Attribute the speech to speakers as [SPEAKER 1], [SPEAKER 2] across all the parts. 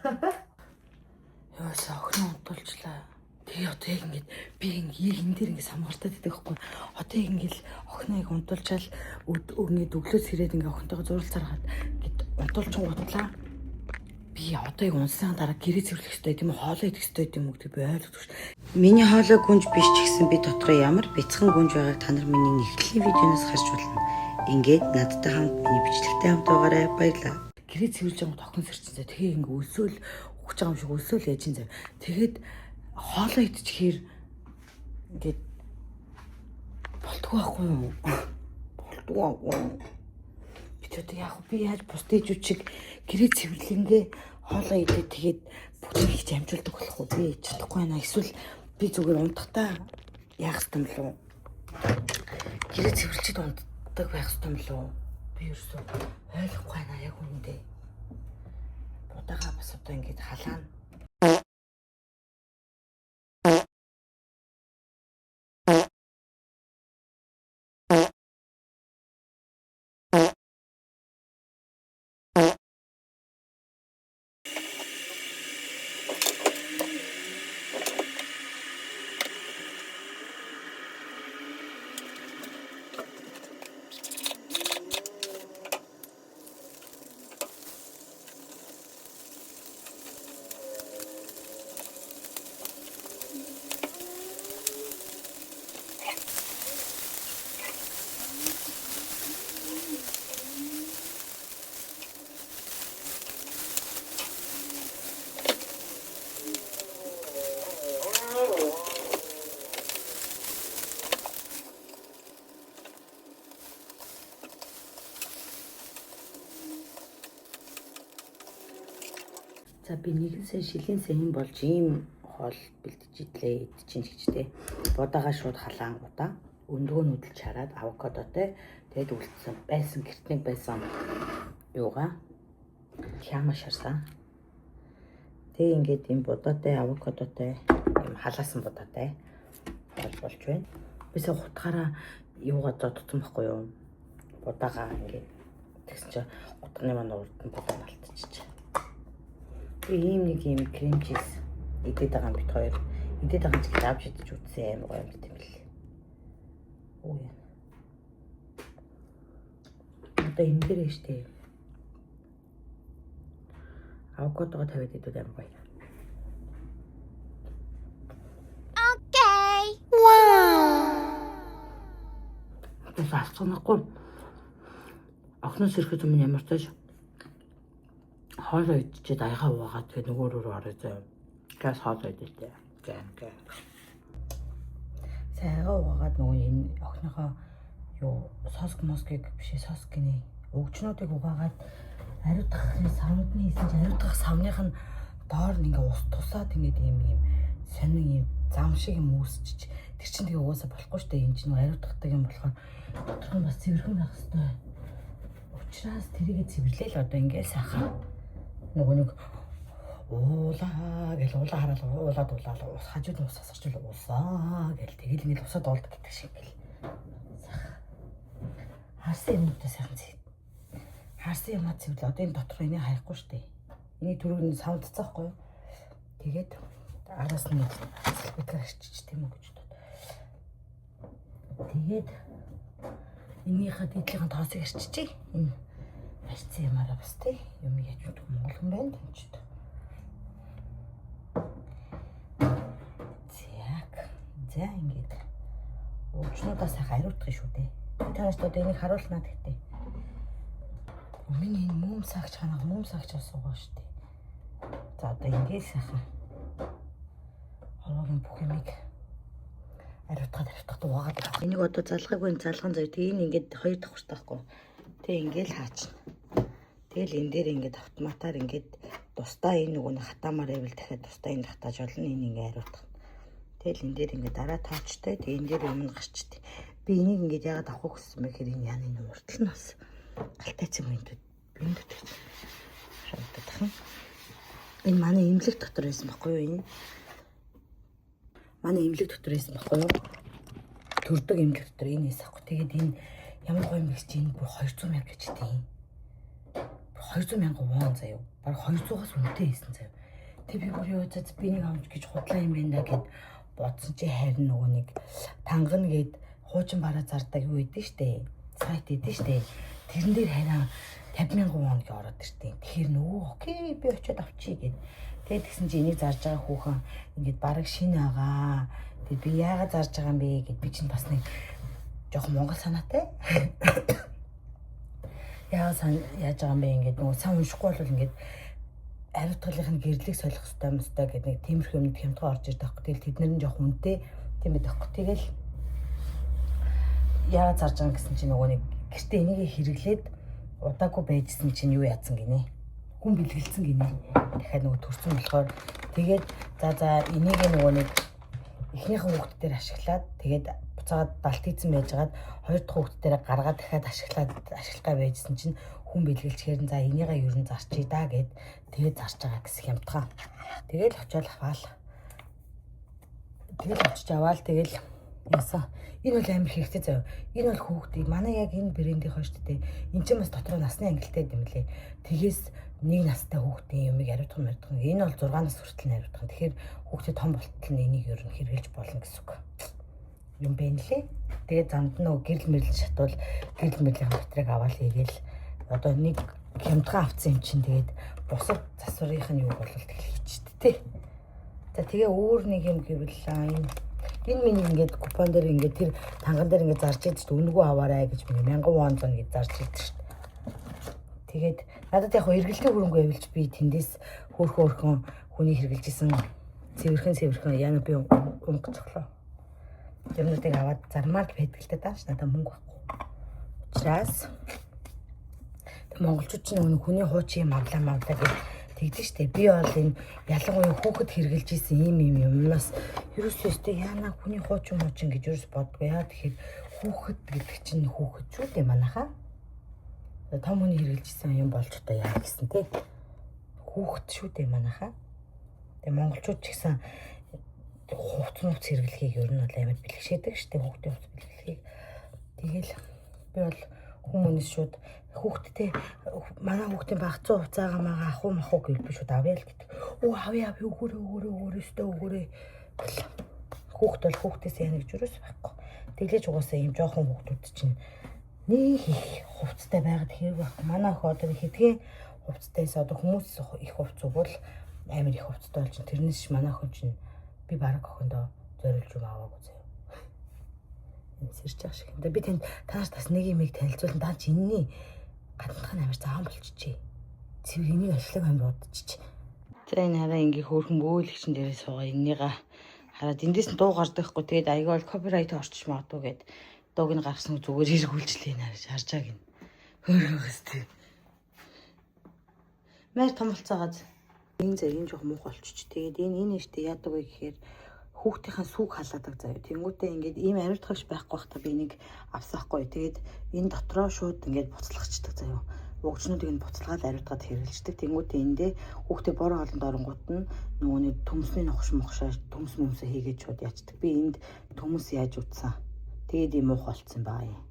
[SPEAKER 1] Яасан охин унтуулчлаа. Тэгээ одоо яг ингээд би ингээд яг энэ дээр ингээд самгартаад идэх байхгүй. Одоо яг ингээд охиноо яг унтуулчаал ингээд өглөөс ирээд ингээд охинтойгоо зуралцараад ингээд унтуулчихгуутлаа. Би одоо яг унсны дараа гэрээ цэвэрлэх хэрэгтэй тийм үү, хоолоо идэх хэрэгтэй тийм үү гэдэг би ойлгодог шүү.
[SPEAKER 2] Миний хоолой гүнж биш ч гэсэн би дотроо ямар бяцхан гүнж байгааг та нар миний нэгтгэлийн видеоноос харж болно. Ингээд надтай хамт миний бичлэгтэй хамт байгаарай. Баярлалаа.
[SPEAKER 1] Гэрээ цэвэрлж байгаа охин сэрчин зэ. Тэгээ ингээд өлсөөл өгч байгаа юм шиг өлсөөл яаж ин зэ. Тэгээд хоолоо идчихээр ингээд болтгоо байхгүй юу? Болтгоо байхгүй юу? Би ч одоо яг би яаж бус дээжүүд шиг гэрээ цэвэрлэнгээ хоолоо идээ тэгээд бүгдийг хийж амжуулдаг болох уу? Би чадахгүй байна. Эсвэл би зүгээр унтахтаа яах ёстой юм болов уу? Гэрээ цэвэрлчихэд унтдаг байх ёстой юм болов уу? Би ерөөсөө ойлгохгүй байна яг үүндээ. Будаага бас одоо ингэж халаана.
[SPEAKER 2] За би нэгэн сайн шилийн сайн болж ийм хоол бэлдэж идлээ идчихин ч гэжтэй. Будаага шууд халаангуудаа өндгөө нүдэлж хараад авокадотой тэгээд үлдсэн байсан гэртнийг байсан юугаа хяама шарсан. Тэгээ ингээд ийм будаатай авокадотой ийм халаасан будаатай хоол болж байна. Бисаа хутгаараа юугаа зодтсон байхгүй юу? Будаага ингээд тэгсэн чинь гутганы маань урд нь будаа алтчихжээ. Би ийм нэг ийм крем чиз идээд байгаа юм бит хоёр. Идээд байгаа юм чи авч идэж үзсэн амар гоё юм тийм л. Оо яа. Одоо энэ дээр штэ. Авокадого тавиад идвэл амар гоё.
[SPEAKER 3] Okay. Wow.
[SPEAKER 1] Одоо асганаахгүй. Охноос ирэхэд өмнө ямар ч тааш хоолоо идчихэд аягаа угаагаад тэгээ нөгөө рүү орё заяа. Газ хоолоо идэлтэй. Гэ гэ. Сайн аягаа угаагаад нөгөө энэ охиныхоо юу соск москыг биш ээ, соск гинэ. Өгчнүүдийг угаагаад ариутгахын савнд нь хийсэн чинь ариутгах савных нь доор нь ингээ ус тусаад ингээд ийм ийм сонин ийм зам шиг юм үүсчиж тэр чинь тэгээ угаасаа болохгүй штэ энэ чинь нөгөө ариутгадаг юм болохоор доторх нь бас цэвэрхэн байх хэвээр. Учираас тэрийгэ цэвэрлээл одоо ингээ сайхан нөгөө нэг уулаа гэл уулаа хараал уулаад уулаад ус хажууд нь ус асарчвал усаа гэл тэгэл ингээл усаад олд гэдэг шиг ингээл сайхан харсан юмнуудаа сайхан зээ харсан юмаа цэвэрлээ одоо энэ дотор энийг харахгүй штэ энийг түрүүг нь савндцсан байхгүй юу тэгээд араас нь салбитгаар арчиж тийм үү гэж бодод тэгээд энийхээ дээдлийнхэн тоосыг арчижээ энэ арчсан юмараа бас тий юм яаж мэдэх монгол хүн байна тийм ч. Зяг. За ингээд уучнуудаа сайхан ариутгах шүү дээ. Би танаас одоо энийг харуулнаа гэхдээ. Миний энэ мөм сагч ханаа мөм сагч бас суугаа шүү дээ. За одоо ингээд сайхан хорвоогийн бүх юмыг ариутгаад ариутгаад угаагаад байх.
[SPEAKER 2] Энийг одоо залгаагүй энэ залган зав. Тэгээ энэ ингээд хоёр давхартай байхгүй. Тэгээ ингээд хаачна. Тэгэл энэ дээр ингээд автоматар ингээд тусдаа энэ нөгөө нэг хатаамаар байвал дахиад тусдаа энэ хатааж болно. Энэ ингээд ариутгах. Тэгэл энэ дээр ингээд дараа тоочтой. Тэгээ энэ дээр юм нь гарчдаг. Би энийг ингээд яагаад авах гэсэн бэ гэхээр энэ яаны энэ уртл нь бас галтайц юм энэ энэ дотор харагдах юм. Энэ манай эмнэлэг дотор байсан байхгүй юу энэ? Манай эмнэлэг дотор байсан байхгүй юу? Төрдөг эмнэлэг дотор энэ эс ахгүй. Тэгээд энэ ямар гоё юм бэ гэж энэ бүр 200 мянга гэж тийм.
[SPEAKER 1] 200 мянган вон заяа. Бараг 200-аас үнэтэй хийсэн заяа. Тэг би бүр ёо за би нэг авч гэж худлаа юм байна да гэд бодсон чи харин нөгөө нэг тангана гэд хуучин бараа зардаг юу идэв штэ. Сайт идэв штэ. Тэрэн дээр харин 50 мянган вон гэ ороод иртээ. Тэгэхээр нөгөө okay би очиод авчий гэд. Тэгээд тэгсэн чи энийг зарж байгаа хүүхэн ингээд бараг шинэ байгаа. Тэгээд би яагаад зарж байгаа юм бэ гэд би чинь бас нэг жоохон монгол санаатай. Яагаад сан яаж байгаа юм бэ ингээд нөгөө сан уншихгүй бол ингээд хариуцлагын нь гэрлийг солих хэрэгтэй юм өстой гэдэг нэг тиймэрхүү юмд хямдхан орж ирдэг байхгүй. Тэгэл тэд нар нь жоох үнэтэй тийм байдаг байхгүй. Тэгэл яагаад зарж байгаа гэсэн чинь нөгөө нэг гэртээ энийг хэрэглээд удаагүй байжсэн чинь юу яатсан гинэ. Хүн бэлгэлцэн гинэ. Дахиад нөгөө төрсөн болохоор тэгээд за за энийг нөгөө нэг эхнийхэн хүүхд дээр ашиглаад тэгээд буцаагаад далт хийцэн байжгаад хоёр дахь хүүхд дээр гаргаад дахиад ашиглаад ашиглах гай байжсэн чинь хүн бэлгэлчээр нь за энийгээ ер нь зарчий да гэд тэгээд зарж байгаа гэсэн хямдхан. Тэгэл очиод аваал. Тэгэл очиж аваал тэгэл яасан. Энэ бол амар хэрэгтэй заяа. Энэ бол хүүхдийг манай яг энэ брендийн хойш дээ. Эн чинь бас дотроо насны ангилтай юм лээ. Тэгээс нэг настай хүүхдийн юмыг ариутгах мариутгах. Энэ бол 6 нас хүртэл нь ариутгах. Тэгэхээр хүүхдээ том болтол нь энийг ер нь хэрэгжилж болно гэсэн үг. Юм бэ нэлээ. Тэгээд замд нөө гэрэл мэрэл шатвал гэрэл мэрлийн батарейг аваад хийгээл одоо нэг хямдхан авцсан юм чинь тэгээд бусад засварын нь юу болол тэгэл хийчихдээ тий. За тэгээ өөр нэг юм гэвэл энэ энэ миний ингээд купон дээр ингээд тэр танган дээр ингээд зарж идэж үнэгүй аваарай гэж миний 1000 вон зон гэж зарж идэж шүү дээ. Тэгээд надад яг хөө эргэлтийн хөрөнгө байвалж би тэндээс хөөрхөн хөөрхөн хүний хэрглэж исэн цэвэрхэн цэвэрхэн яна би унгацглаа. Юмнуудыг аваад зармаар л байдаг л та дааш надад мөнгө байхгүй. Учираас тэг монголчууд чинь нөгөө хүний хуучин юм авлаа мавлаа гэж тэгдэж штэ. Би бол энэ ялангуяа хүүхэд хэрглэж исэн ийм ийм юмнаас ерөөсөө өстэй яана хүний хуучин муучин гэж ерөөс боддгоо. Яа тэгэхээр хүүхэд гэдэг чинь хүүхэд шүү дээ манайхаа. Том хүний хэрглэж исэн юм болж одоо яа гэсэн те. Хүүхэд шүү дээ манайхаа. Тэгээ монголчууд ч гэсэн хувц мувц хэрэглэхийг ер нь бол амар бэлгшээдэг шүү дээ хүүхдийн хувц бэлгэлхийг. Тэгэл би бол хүмүүнээс шууд хүүхдтэй манай хүүхдийн багцсан хувцаагаа мага ах уу мах уу гэвэл би шууд авъя л гэдэг. Оо авъя авъя өгөөрэй өгөөрэй өгөөрэй өстөө өгөөрэй. Хүүхд бол хүүхдээс яана гэж юус байхгүй. Тэглэж угаасаа ийм жоохон хүүхдүүд чинь нэг их хувцтай байгаад хэрэг байхгүй. Манай охин одоо хэдхэн хувцтайс одоо хүмүүс их хувц угвал амар их хувцтай болж тэрнээс ш манай охин чинь би бараг охиндоо зориулж юм аваагүй заяа. Энэ сэрж байгаа шиг. Би танд танаас бас нэг юмыг танилцуулна. Та чи энэний гаднах нь амар заан болчихжээ. Цэвэр энийг ашиглах амар удчихж. За энэ хараа ингээ хөөрхөн бөөлөгчн дээрээ суугаа эннийга хараад эндээс нь дуу гардаг хгүй. Тэгээд аягүй бол copyright орчиж магадгүй гэд дууг нь гаргасан зүгээр эргүүлжлээ нэ харж байгаа гин. Хөөрхөн хөстэй. Мэр том болцоогоаз. Энэ зэрэг энэ жоох муух болчих. Тэгээд энэ энэ штэ яадаг вэ гэхээр хүүхдийнхээ сүг халаадаг заяа. Тэнгүүтээ ингээд ийм ариутгагч байхгүй байхдаа би энийг авсаахгүй. Тэгээд энэ дотроо шууд ингээд буцалгачдаг заяа. Угжнуудыг нь буцалгаад ариутгаад хэрэглэждэг. Тэнгүүтээ эндээ хүүхдээ бороо хоолонд оронгууд нь нөгөө нэг төмсний нухш мухшаа төмс мөмсөө хийгээд шууд яачдаг. Би энд төмс яаж утсан. Тэгээд ийм муух болцсон байгаа юм.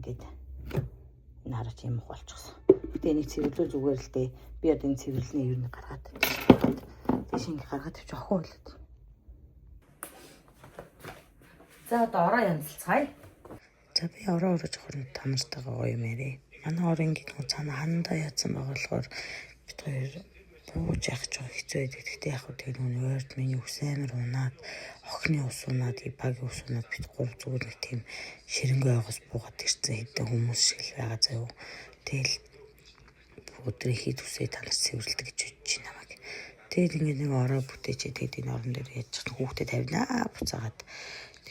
[SPEAKER 1] Ингээд энэ хараач ийм муух болчихсон. Гэтэ энийг цэвэрлүүл зүгээр л дээ. Би одоо энэ цэвэрлэний ер нь гаргаад тавьчих. Тийш ингэ гаргаад тавьчих охин байлаа. За одоо ороо янзалцгаая.
[SPEAKER 2] За би ороо орож хорон та нартайгаа гоё юм яриа. Манай орон ингээд нэг цаана хандаа яатсан байгаа болохоор бид хоёр бууж явах жоо хэцүү байдаг. Гэхдээ яг хөө тэр нөгөө ойрд миний ус амар унаад охины ус унаад багийн ус унаад бид гурав зүгээр нэг тийм ширэнгээ ойгоос буугаад ирсэн хэдэн хүмүүс шиг л байгаа заяо. Тэгэл өдрийн хит үсээ та нарт цэвэрлдэг гэж бодож байна намайг. Тэгээд ингээд нэг ороо бүтээчээ тэгээд энэ орон дээр яаж ч хүүхдээ тавина буцаагаад.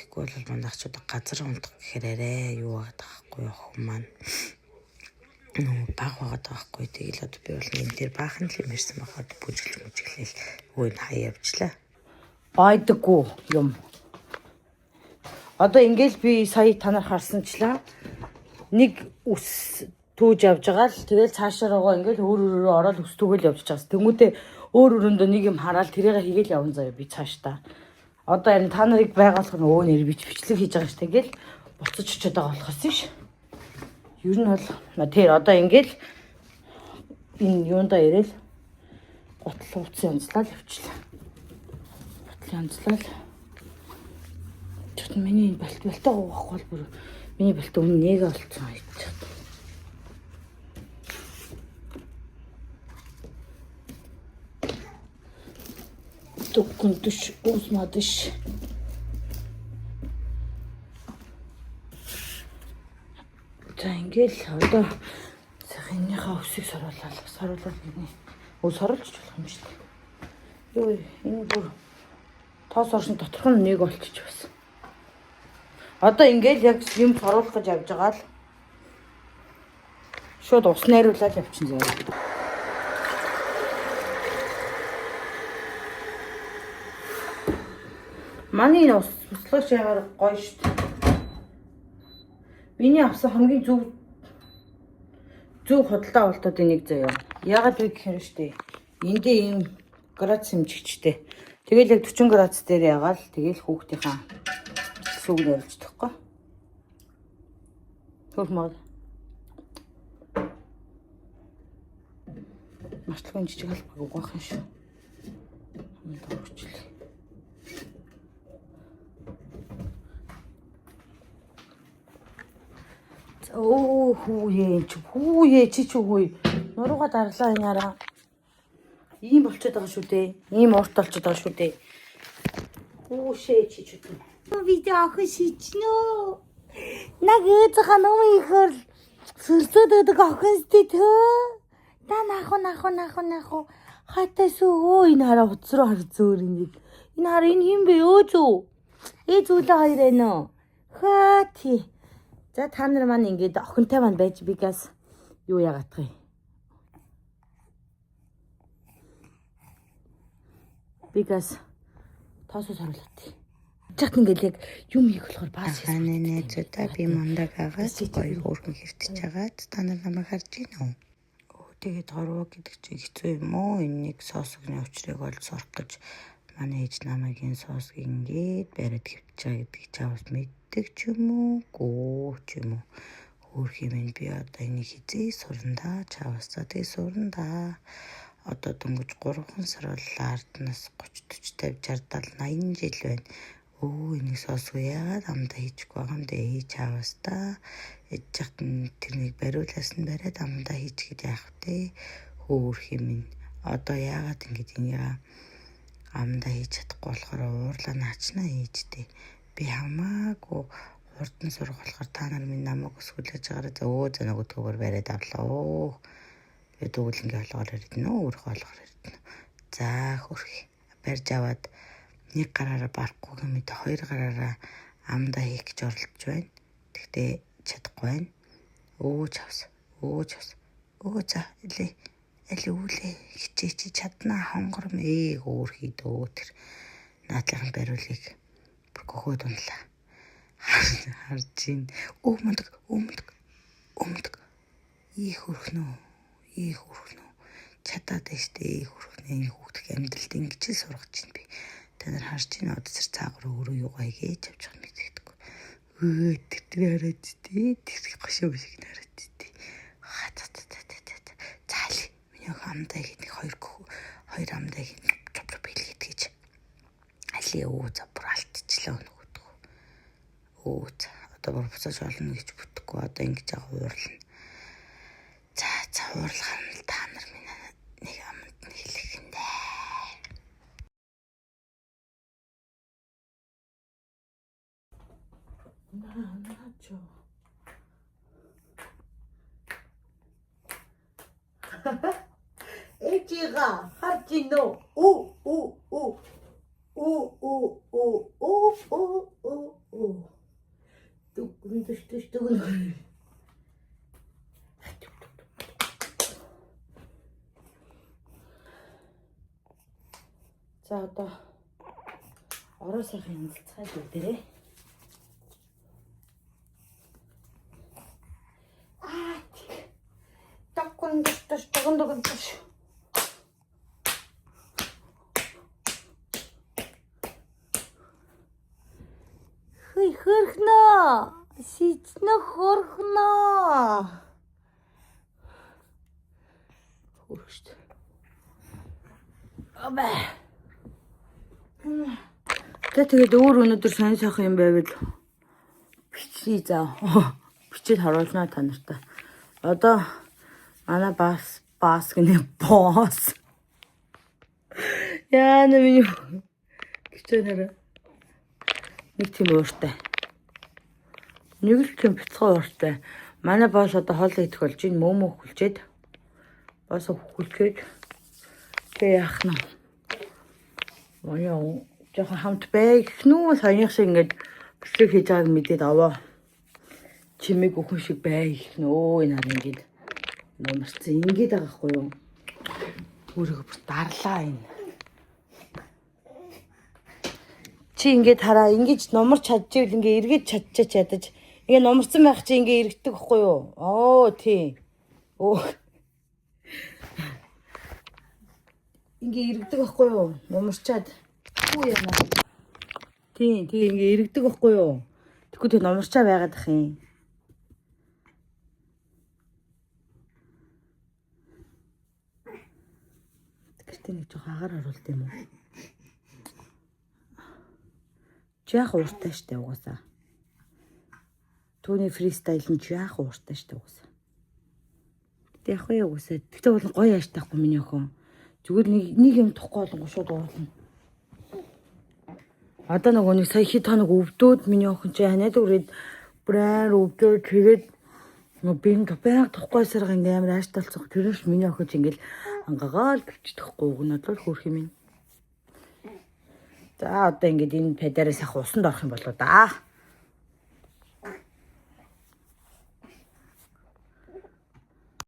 [SPEAKER 2] Тэгэхгүй бол манайх ч одоо газар унтах гэхээр арай юу байгаад байгаа хгүй охин маань нөгөө баг байгаад байгаа хгүй. Тэгэл одоо би бол энэ дээр баахан л юм ярьсан байхад бүжиглж мүжиглээл өө энэ хаяа явжлаа.
[SPEAKER 1] Байдаггүй юм. Одоо ингээл би сая та нар харсанчлаа нэг ус түүж явж байгаа л тэгэл цаашаа руугаа ингээл өөр өөрөөрөө ороод ус түгэл явж чаас. Тэнгүүтээ өөр өөрөндөө нэг юм хараад тэрийг хийгээл явна заяа би цаашдаа. Одоо харин та нарыг байгуулах нь өө нэр бич бичлэг хийж байгаа ш тэгэл буцаж очиод байгаа болохоос ш. Ер нь бол тэр одоо ингээл Энэ юундаа ирээл гутал хувцас янзлал явчлаа. Гутал янзлал. Чот миний энэ балт балтаа гоохгүй бол бүр миний балт өмнө нэгэ олцсон хайчих. Дуккун дүш уусмадыш. За ингээл одоо сайхан энийхээ өсийг саруулаад саруулаад гинэ. Өө саруулж болох юм шүү дээ. Юу энэ бүр тоос оршин доторх нь нэг болчих бас. Одоо ингээл яг юм саруулах гэж явж байгаа л шууд ус найруулаад явчихсан заяа. Манай энэ ус буслаач ямар гоё шүү дээ. Миний авсан хамгийн зөв зөв худалдаа авалтуудын нэг заяа. Яагаад вэ гэхээр шүү дээ. Эндээ ийм градус хэмжигчтэй. Тэгэл яг 40 градус дээр ягаал тэгэл хүүхдийнхаа сүг нэрвэлж тахгүй. Хөх мод. Мартлгүй жижиг албаг угаах юм шүү. Хамт орчлоо. Өө хүүе энэ чи хүүе чи чи үгүй. Нурууга дарлаа энэ хараа. Ийм болчиход байгаа шүү дээ. Ийм уурт болчиход байгаа шүү дээ. Хүүшээ чи чи.
[SPEAKER 3] Би охин шичнөө. Наг ээжийнхаа ном ихэр сөрсөд өгдөг охин сте төө. Та наху наху наху наху
[SPEAKER 1] Хайтай сүү өө энэ хараа утас руу хар зөөр ингэж. Энэ хараа энэ хин бэ өө зүү. Ээ зүйлээ хоёр байна уу? Хаа тий. За та нар маань ингээд охинтой маань байж бигаас юу яагаадах юм? Бигаас тоосоо саруулаад. Чахт ингээд яг юм хийх болохоор баас
[SPEAKER 2] Ахааны найзуудаа би мундаг агаад гоё хөөрхөн хэвтэж хагаад та нар намайг харж байна уу? Өө тэгээд горвоо гэдэг чинь хэцүү юм уу? Энэ нэг соосгны учрыг олж сурах гэж манай ээж намайг энэ соосыг ингээд бариад хэвтэж байгаа гэдгийг чавс мэддэг ч юм уу? Гүү ч юм уу? Хөөх юм би одоо энийг хизээ сурна да чавс. За тэгээ сурна да. Одоо дөнгөж 3 сар боллоо. Арднаас 30 40 50 60 70 80 жил байна. Өө энийг соосгүй яагаад амдаа хийчихгүй байгаа юм бэ? Ээж чаавас та. Ээж чахт нь тэрнийг бариулаас нь бариад амдаа хийчихэд яах вэ? Хөөх юм ин. Одоо яагаад ингэж энийг амдаа хийж чадахгүй болохоор уурлаа наачнаа ээжтэй. Би хамаагүй хурдан сурах болохоор та нар минь намайг өсгөлж байгаараа за өө за нөгөөдгөөр бариад авлаа. Өө би дүүлэнгийн олгоор ирдэнэ үү? Өөрийнхөө олгоор ирдэнэ. За хөрх барьж аваад нэг гараараа барахгүй гэмэд хоёр гараараа амдаа хийх гэж оролдож байна. Тэгтээ чадахгүй байна. Өө чавс. Өө чавс. Өө за илээ. Аль үүлээ хичээ чи чаднаа хонгорм ээ өөр хийдөө тэр наадлахын бариулыг бүр гөхөөд унлаа. Харж ин өө мундаг өө мундаг өө мундаг их хөрхнөө их хөрхнөө чадаад байна штэ их хөрхнөө энэ хүүхдэх амьдралд ингэж л сургаж чинь би. Та нар харж байна одоо тэр цаагаар өөрөө юугаа хийж авч байгаа мэддэггүй. Өө тэр тэр хараад тий тэр гошоо шиг хараад тий. Ха та та та та та. Заал миний охин амдаа ихэд нэг хоёр хоёр амдаа ихэд чоп чоп хэлгээд гэж. Али өө за бүр алтчлаа нөгөөдгөө. Өө за одоо бүр буцааж олно гэж бүтэхгүй одоо ингэж байгаа уурлна. За за уурлахаар нь та нар минь нэг аманд нь хэлэх юм дээ.
[SPEAKER 1] Наачо. Ээжига харж гинөө. Оо оо оо. Оо оо оо оо оо оо оо. Дүгэн төш төш дүгэн. За одоо ороо сайхан янзалцгаая бүгдээрээ. Аа Догон төш догон догон төш.
[SPEAKER 3] Хүй хөрхнөө. Шичнэ хөрхнөө.
[SPEAKER 1] Хөөрөх штэ. Абэ. За, тэгээд өөр өнөөдөр сонь сайхан юм байвал бичье за. Бичээд харуулнаа та нартай. Одоо манай бас бас гэнэ босс. Яа, нэ миний гिचээ нэрэ. Нэг тийм ууртай. Нэг л тийм бяцхан ууртай. Манай босс одоо хоол идэх болж ин мөөмөө хүлчээд бас хүлчээд тэг яах нь. Манай жоохон хамт бай гэх нү, саяных шиг ингээд бичлэг хийж байгааг мэдээд аваа. Чимээг өхөн шиг бай гэх нөө, энэ хар ингээд нумарцсан ингээд байгаа хгүй юу. Өөрийгөө бүр дарлаа энэ. Чи ингээд хараа, ингэж нумарч чадчихвал ингээ эргэж чадчих чадаж ингээ нумарсан байх чи ингээ эргэдэг хгүй юу? Оо, тий. Оо. Ингээ эргэдэг байхгүй юу? Нумарчаад. Хүү яана. Тий, тий, ингээ эргэдэг байхгүй юу? Тэгэхгүй тэг нумарчаа байгаад ах юм. Гэртээ нэг жоохон агаар оруулт юм уу? Чи яах ууртай штэ угаасаа. Түүний freestyle нь чи яах ууртай штэ угаасаа. Гэтэ яг вэ угаасаа. Тэгтээ бол гоё яаш таахгүй миний охин. Зүгээр нэг нэг юм тухгүй болонго шууд уурлна. Одоо нөгөө нэг сая хэд хоног өвдөөд миний охин чи ханиад үрээд бүр амар өвдөөд, тэгээд нөгөө би нэг байнга тухгүй сарга ингээ амар ааштай болсон. Тэрээс миний охин чи ингээл ангагаал гिचдэхгүй уг нь бол хөөх юм. За, одоо ингээд энэ падаараа сайхан усанд орох юм болоо да.